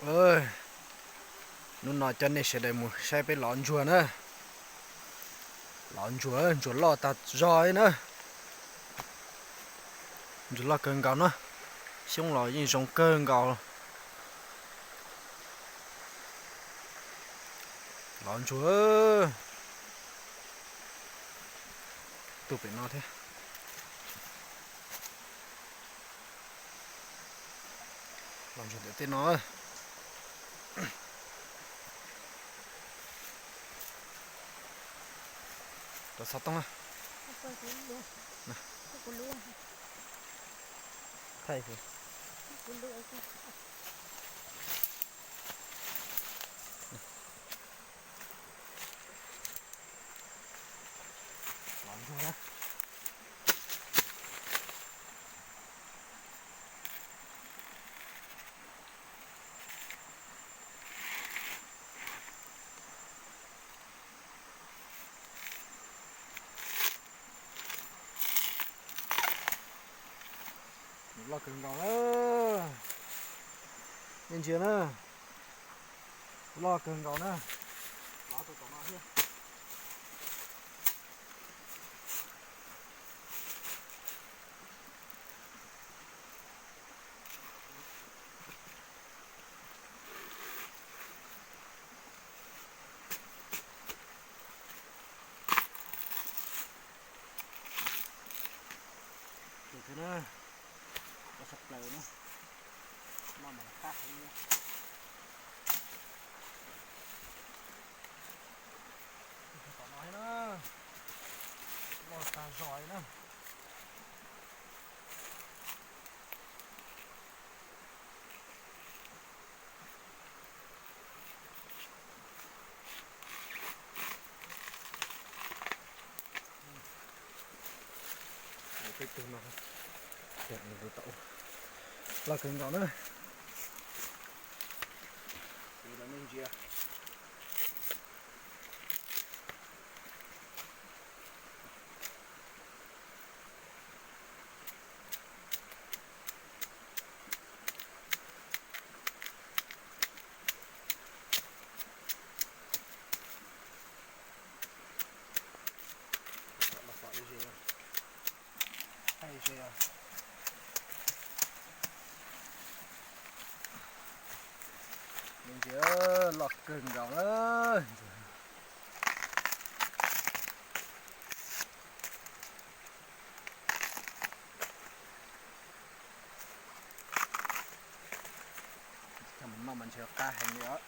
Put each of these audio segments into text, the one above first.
Hnub no coj nej sawv daws mus saib peb lov ntsuag na. Lov ntsuag, ntsuag loj tag zog li na. Ntsuag loj kawg nkaus na. Xyoob los yeej zoo kawg nkaus. Lov ntsuag. Tuaj pem no thiab. Los ntsuag ntawm tej no. Rau xov tooj na. Thaij. Loj kawg nkaus na. Nej ntsia na. Loj kawg nkaus na. Lov tau tom no thiab. Thiab na, loj tshaj plaws na, noj mas qab heev li. Tom no na, loj tag zog li na. Peb tug no tau loj kawg nkaus na. Ntsia. Ntsia, loj kawg nkaus na. Coj mus noj mas ntshe qab heev li os.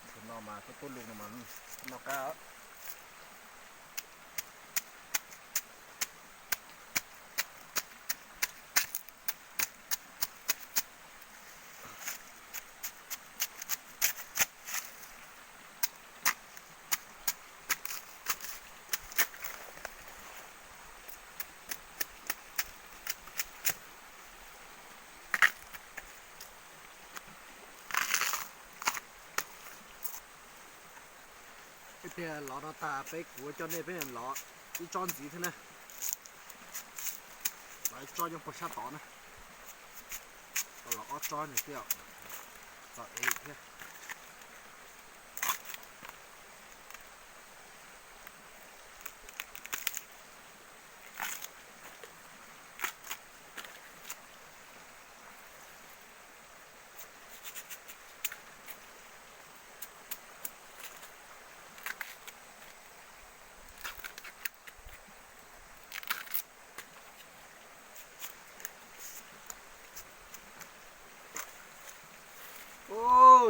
Tus no mas tuaj tuaj lus no mas noj qab. Ib pliag lov no tag peb kuv coj nej peb lov ib tsob ntxiv thiab na. Lov ib tsob nyob puag sab tod na. Los ob tsob no thiab, txom ev thiab.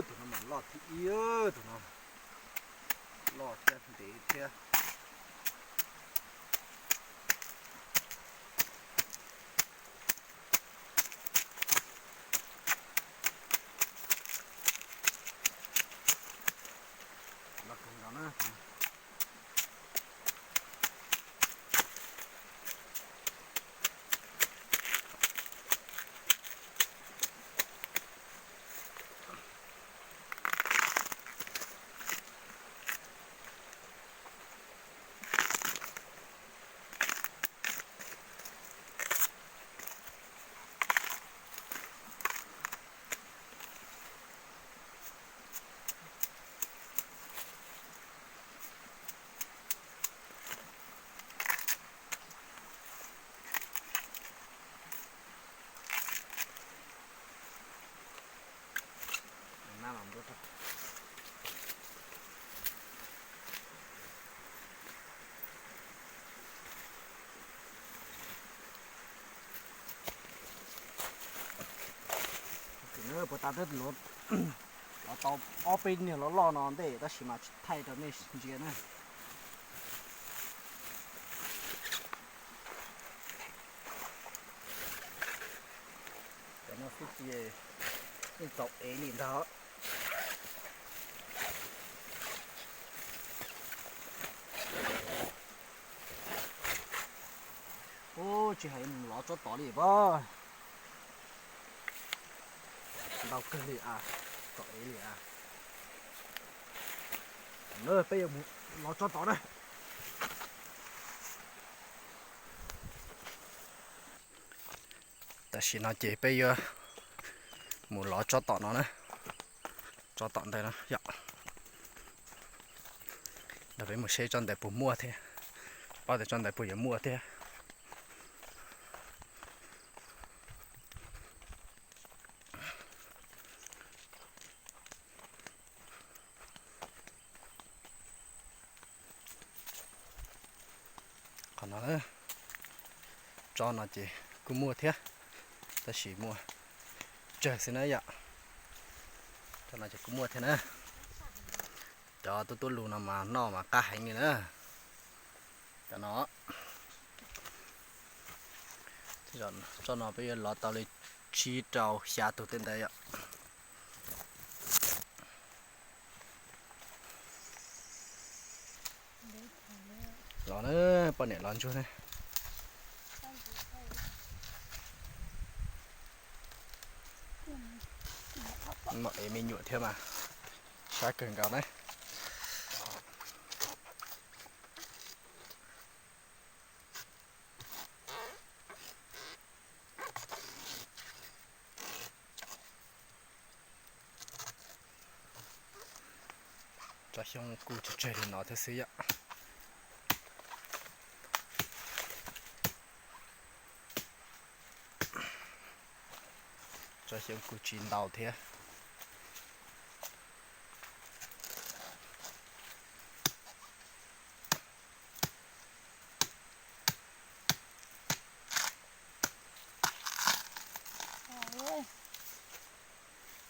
Tus no mas loj thib ib, tus no loj thiab ntev thiab. Loj kawg nkaus na. Puas tas twb los tau ob peb niag loj loj no ntej tab sis mas tsis thaij rau nej ntsia na. Cov no xwb ces yeej txaus ev li ntag. Ub, tsis hais mus lov tsob tod li pab. Ntau kawg li a, txaus ev li a. Peb yuav mus lov tsob tod na. Tam sim no ces peb yuav mus lov tsob tom no na, tsob tom ntawd na yom. Nrog peb mus seb tsob ntawd puas muaj thiab, tsis paub tias tsob ntawd puas yuav muaj thiab. Qhov no, tsob no ces kuj muaj thiab, tab sis muaj tsawg xwb na yom. Tsob no ces kuj muaj thiab na. Cov tuab tuab lus no mas noj mas qab heev li na. Cov no, tsob no peb yuav lov tau li tsib rau xya tus tej ntawd yom. Los na, poj niam los ntsuag na. Mam ev me nyuam thiab mas sab kawg nkaus na. Tsob xyoob kuj tsawg tsawg li no thiab xwb yom. Tsob xyoob kuj tsis ntau thiab.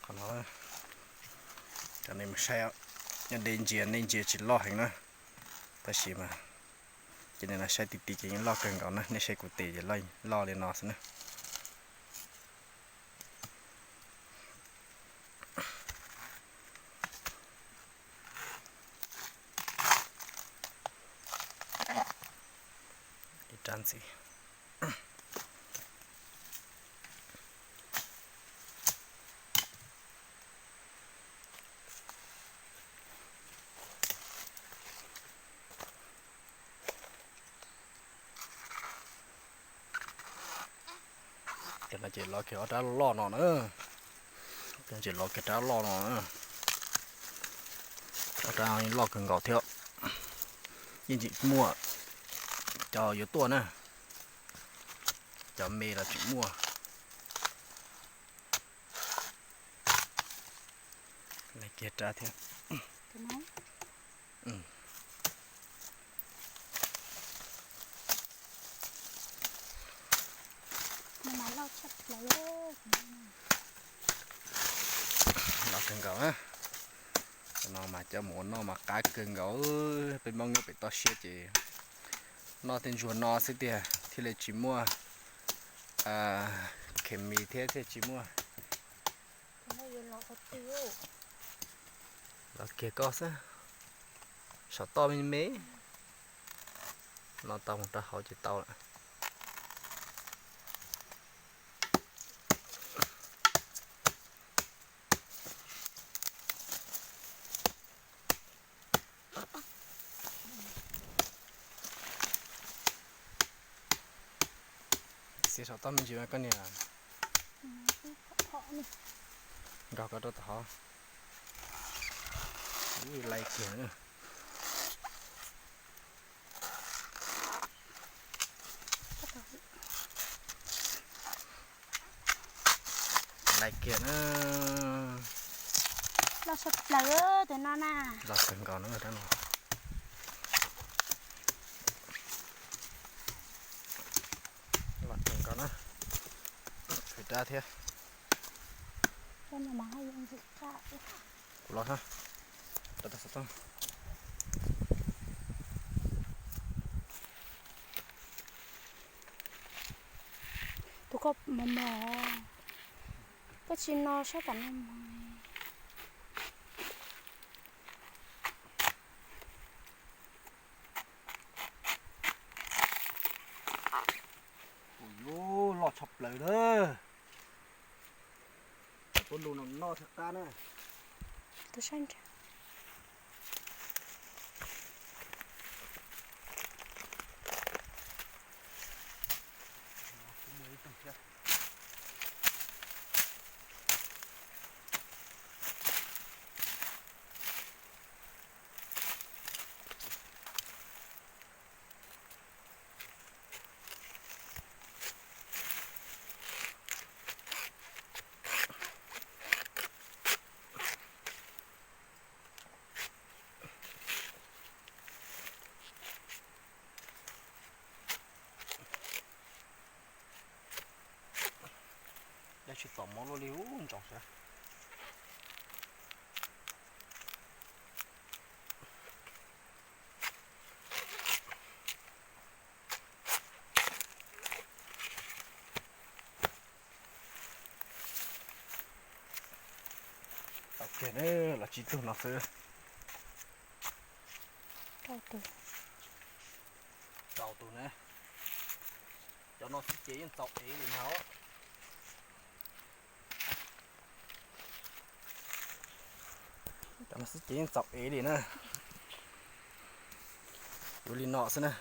Qhov no, cov nej mus saib, nyob deb ntsia nej ntsia tsis loj heev na, tab sis mas ces nej saib ti ti ces yeej loj kawg nkaus na, nej saib kuv tes ces loj li no xwb na. Ib rab ntxiv. Cov no ces lov kiag ob rab loj no na. Cov no ces lov kiag rab loj no na. Ob rab loj kawg nkaus thiab. Yeej tseem muaj cov yuav tuaj na. Cov me los tseem muaj. Lov kiag rab thiab. Lov kawg nkaus na. No mas coj mus ua noj mas qab kawg nkaus. Peb Hmoob nyob pem toj siab ces noj tej ntsuag no xwb tiag thiaj li tsis muaj khes mis thiab thiaj tsis muaj. Lov kiag koj xwb. Saum toj me me. No tau mus rau hauv ces tau lawm. Xiav saum toj me ntsis mas koj niam. Nrog koj rau tom hauv. Lais kiag na. Lais kiag na. Loj sab plaws tus no na. Loj kawg nkaus na rab no. Loj kawg nkaus na. Tshuav rab thiab. Cov no mas haj yam ntxim qab. Kuv los ha. Rau tau xov tooj. Tus koj mos mos, koj tsis no sab tom no mos. Kuv yuav loj tshaj plaws na. Tuaj lug no noj thiaj qab na. Tus sab nrad. Dab tsi txom mov luaj li ub ntsaum xwb. Tau kiag na, los tsib tug no xwb. Rau tus. Rau tus na. Cov no xwb ces yeej txaus ev li no. Cov no xwb ces yeej txaus ev li na. Yuav li no xwb na.